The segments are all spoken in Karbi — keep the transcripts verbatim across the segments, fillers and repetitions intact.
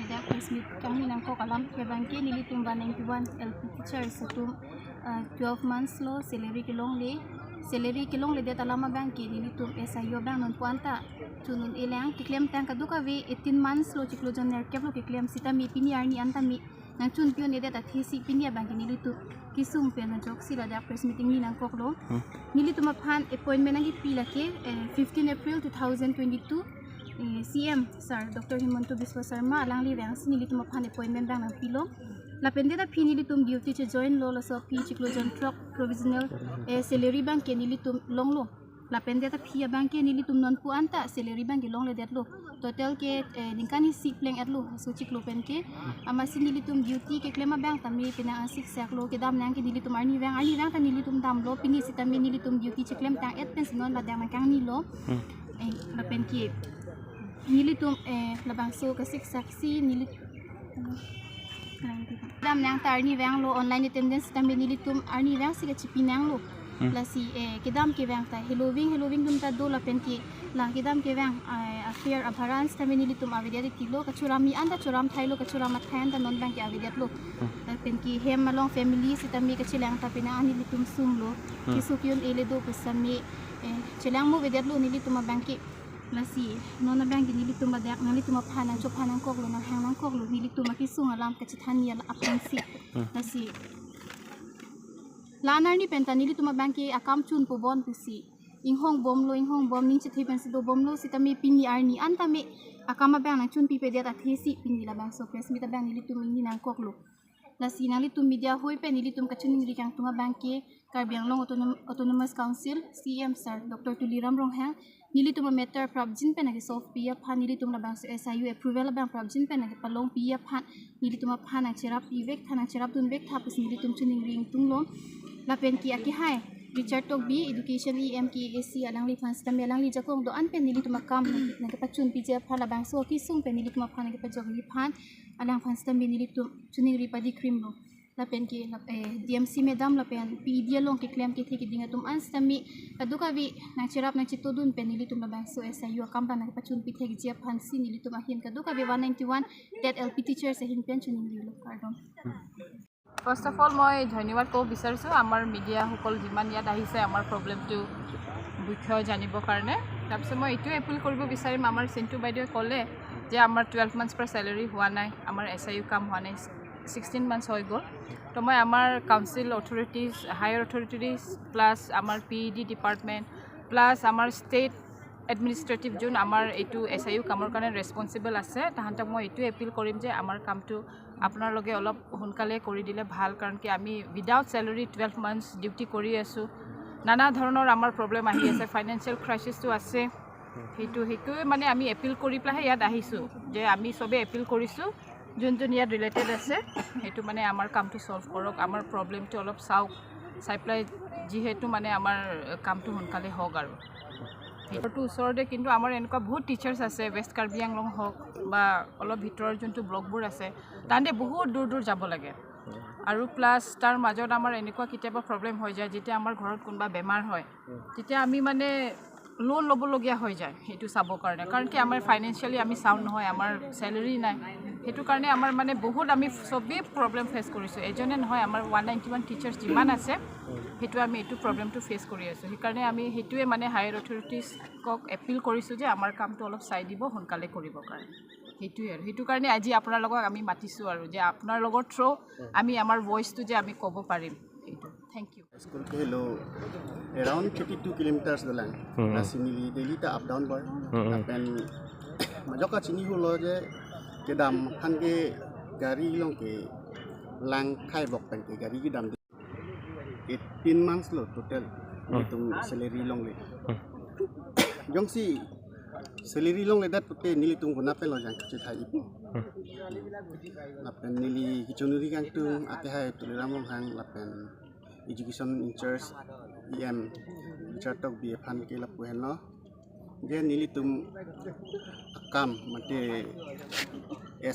Dak press meet kangni nangkok alam ke abangke nelitum one ninety-one L P teachers atum, ah, twelve months lo salary kelongle. Salary kelongledet alam abangke nelitum S I U abang nonpu anta chun un-e lang, keklemtang kadokave eighteen months lo, chiklo jon nerkep lo keklem sitame pini arni anta me nangchun pi-un-edet athesi pini abangke nelitum kesung pen ajoksi ladak press meeting ni nangkoklo. Hmm. Nelitum aphan appointment nangkepi lake, eh, fifteen April two thousand twenty-two, eh, C M sir Doctor Himanta Biswa Sarma alangli vangsi nelitum aphan appointment abang nangpilo. Lapen det aphi nelitum duty chejoin lo, laso aphi chiklo jon throk provisional, eh, salary abangke nelitum longlo. Lapen det aphi abangke nelitum nonpu anta salary abangke longledetlo. Total ke, eh, ningkan isi pleng-etlo, laso chiklo pen ke. Amatsi nelitum duty keklem abang tame penang asik seklo, kedam nang ke nelitum arnivang, arnivang ta nelitum damlo, pini sitame nelitum duty cheklemtang-et pensi non ladak nangkangnilo. Hmm. Eh, lapen ke nelitum, eh, labangso kasik saksi nelit-, kedam nang ta arnivanglo, online attendance tame nelitum arnivangsi kachipi nanglo. Hmm. Lasi, eh, kedam kevang ta heloving, heloving atum ta do, lapen ke la kedam kevang, eh, afare abharan sitame nelitum avedet tilo, kachoram mi anta choram thailo, kachoram athai anta non abangke avedetlo. Hmm. Lapen ke hem along family sitame kachelang ta penang nelitum sunglo. Hmm. Keso ke-un-ele do pu sitame, eh, chelang mo avedetlo nelitum abangke. Lasi non abangke nelitum ladak nanglitum aphan nangchophan nangkoklo, nanghang nangkoklo nelitum akesung alam kachethanji aphansi. Hmm. Lasi la-an arni pen ta nelitum abangke akam chunpo bon pusi inghongbomlo, inghongbom, ning chethe pensi dobomlo sitame pini arni anta me akam abang nangchunpipedet athesi pini labangso press meet abang nelitum ingni nangkoklo. Lasi nanglitum media hoi pen nelitum kachiningri kangtung abangke Karbi Anglong Autonom-, Autonomous Council C M sir Doctor Tuliram Ronghang nelitum amatter prapjin pen nangkesolve pi aphan, nelitum labangso S I U approval abang prapjin pen nangkepalongpi aphan nelitum aphan nangcherap pi vek tha, nangcherap dun vek tha pusi nelitum chiningri ingtunglo. Lapen ke akehai Richard Tokbi, Education E M K A C, alangliphan sitame alangli ajakong do-an pen nelitum akam nangke-, nangkepachunpiji aphan labangso akesung pen nelitum aphan nangkepajokji aphan alangphan sitame nelitum chiningri padikrimlo. Lapen ke lap-, eh, D M C madam lapen P E D along keklem kethe keding atum an sitame kadokave nangcherap nangchetodun pen nelitum labangso S I U akam abang nangpachunpi thekji aphansi nelitum ahin kadokave one ninety-one TET L P teachers ahin pen chiningrilo. Kardom. First of all, মই ধন্যবাদ ক'ব বিচাৰিছোঁ আমাৰ মিডিয়াসকল যিমান ইয়াত আহিছে আমাৰ প্ৰব্লেমটো বিষয়ে জানিবৰ কাৰণে। তাৰপিছত মই এইটোৱে এপিল কৰিব বিচাৰিম, আমাৰ চিণ্টু বাইদেৱে ক'লে যে আমাৰ টুৱেলভ মান্থছৰ পৰা চেলাৰী হোৱা নাই, আমাৰ এছ আই ইউ কাম হোৱা নাই, ছিক্সটিন মান্থছ হৈ গ'ল। তো মই আমাৰ council authorities, higher authorities, plus আমাৰ P E D department, plus আমাৰ ষ্টেট এডমিনিষ্ট্ৰেটিভ যোন আমাৰ এইটো এছ আই ইউ কামৰ কাৰণে ৰেছপনচিবল আছে, তাহাঁতক মই এইটোৱে এপিল কৰিম যে আমাৰ কামটো আপোনালোকে অলপ সোনকালে কৰি দিলে ভাল, কাৰণ কি আমি without salary twelve months duty কৰি আছোঁ, নানা ধৰণৰ আমাৰ প্ৰব্লেম আহি আছে, ফাইনেন্সিয়েল ক্ৰাইচিছটো আছে। সেইটো, সেইটোৱে মানে আমি এপিল কৰি পেলাইহে ইয়াত আহিছোঁ, যে আমি চবে এপিল কৰিছোঁ, যোন যোন ইয়াত ৰিলেটেড আছে, সেইটো মানে আমাৰ কামটো ছল্ভ কৰক, আমাৰ প্ৰব্লেমটো অলপ চাওক, চাই পেলাই যিহেতু মানে আমাৰ কামটো সোনকালে হওক আৰু। সেইটোতো ওচৰতে, কিন্তু আমাৰ এনেকুৱা বহুত টিচাৰ্ছ আছে, ৱেষ্ট কাৰ্বি আংলং হওক বা অলপ ভিতৰৰ যোনটো ব্লকবোৰ আছে, তাহাঁতে বহুত দূৰ দূৰ যাব লাগে। আৰু প্লাছ তাৰ মাজত আমাৰ এনেকুৱা কেতিয়াবা প্ৰব্লেম হৈ যায়, যেতিয়া আমাৰ ঘৰত কোনোবা বেমাৰ হয়, তেতিয়া আমি মানে লোন ল'বলগীয়া হৈ যায় সেইটো চাবৰ কাৰণে, কাৰণ কি আমাৰ ফাইনেন্সিয়েলি আমি চাউণ্ড নহয়, আমাৰ চেলাৰী নাই। সেইটো কাৰণে আমাৰ মানে বহুত, আমি চবেই প্ৰব্লেম ফেচ কৰিছোঁ। এজনে নহয়, আমাৰ ওৱান নাইণ্টি ওৱান টিচাৰ্ছ যিমান আছে, সেইটো আমি এইটো প্ৰব্লেমটো ফেচ কৰি আছোঁ। সেইকাৰণে আমি সেইটোৱে মানে হায়াৰ অথৰিটিজক এপিল কৰিছোঁ যে আমাৰ কামটো অলপ চাই দিব, সোনকালে কৰিবৰ কাৰণে। সেইটোৱে আৰু, সেইটো কাৰণে আজি আপোনালোকক আমি মাতিছোঁ আৰু যে আপোনালোকৰ থ্ৰু আমি আমাৰ ভইচটো যে আমি ক'ব পাৰিম, সেইটো। Thank you. School ke helo around thirty two kilometers dolang. Hmm. Lasi neli daily ta up down bor. Hmm. Lapen majok kachini holo je kedam aphan ke gari along ke lang khai bok pen ke gari kedam eighteen months lo total. Hmm. Nelitum salary longle. Hmm. Jongsi salary longledet pute nelitum kona pen lo jang kachethai ipo. Hmm. Lapen neli kachiningri kangtung akehai Tuliram Ronghang lapen education in-charge E M Richard Tokbi aphan ke lapu henlo. Je nelitum akam mate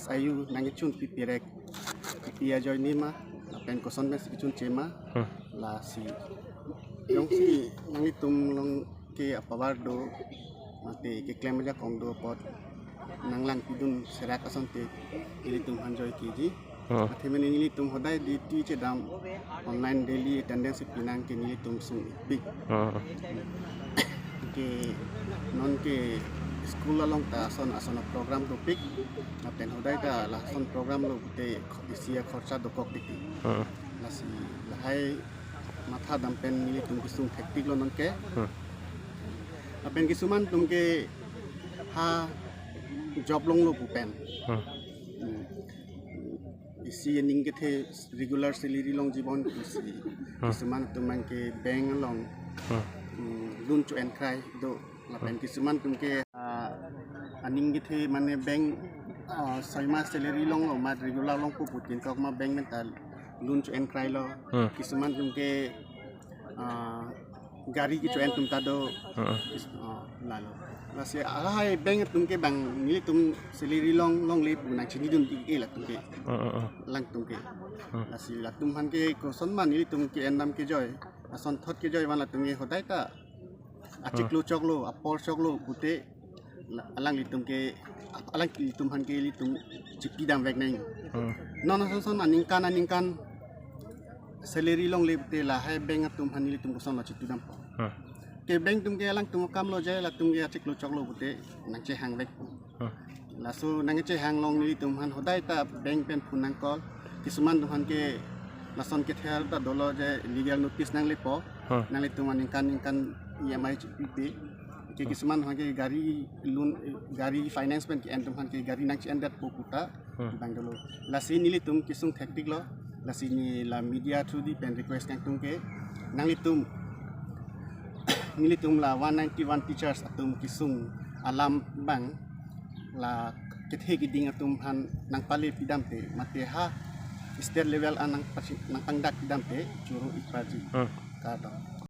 S I U nangkechunpi pirek, kipi ajoine ma, lapen koson pensi kechunche ma, hmm, lasi. Jongsi nanglitum along ke apower do, mate keklem ajakong do apot, nanglangpidun serak asonte nelitum aphan joike ji. Hmm. Athe mane nelitum hodai duty chedam, online daily attendance pinang ke nelitum sung ipik. Hmm. Ke non ke school along ta ason ason program dopik. Lapen hodai ta lason program lo pute isi akhorcha dokok diki. Hmm. Lasi lahai mathadam pen nelitum kesung thektik lo non ke. Hmm. Lapen kisuman atum ke ha job longlo pu pen. Hmm. Hmm. Isi aning kethe regular salary longji bon isi. Hmm. Kisuman atum abang ke bank along, hmm, hmm, loan cho-en krai do. Lapen, hmm, kisuman atum ke, ah, aning kethe mane bank, ah, soi ma salary longlo ma regular longpo pu tin kok ma bank pen ta loan cho-en krailo. Hmm. Kisuman atum ke, ah, gari kecho-en atum ta do. Hmm. Kis-, ah, lalo. Lasi lahai bank atum ke bang nelitum salary long longle pu nangchinidun ik-e latum ke. Hmm, hmm, hmm. Alangtum ke. Hmm. Lasi latum aphan ke koson ma nelitum ke-endam kejoi, asonthot kejoi van latum ke hodai ta achiklo choklo, apor choklo pute la-, alanglitum ke, alanglitum aphan ke ilitum chipidam vek nang. Hmm. Non ason ason aningkan aningkan salary longle pute lahai bank atum aphan ilitum kosonlo chitudampo. Hmm. Ke bank atum ke alangtum akam lo jai, latum ke achiklo choklo pute nangchehang vek. Hmm. Laso nangchehang long nelitum aphan hodai ta bank pen phone nang call. Kisuman atum aphan ke lason kether ta dolo je legal notice nanglepo. Hmm. Nanglitum aningkan ningkan E M I chipipe. Ke, hmm, kisuman atum aphan ke gari loan, gari finance pen ke-en atum aphan ke gari nangche-endetpo pu ta, hmm, bang dolo. Lasi nelitum kesung thektik lo. Lasi neli la media through di pen request nangtum ke nanglitum, nelitum la one ninety-one teachers atum kesung alam bang la kethe keding atum aphan nangpale pidamte, mate ha state level an nangpasi-, nangpangdak pidamte choro iparji. Hmm. Kardom.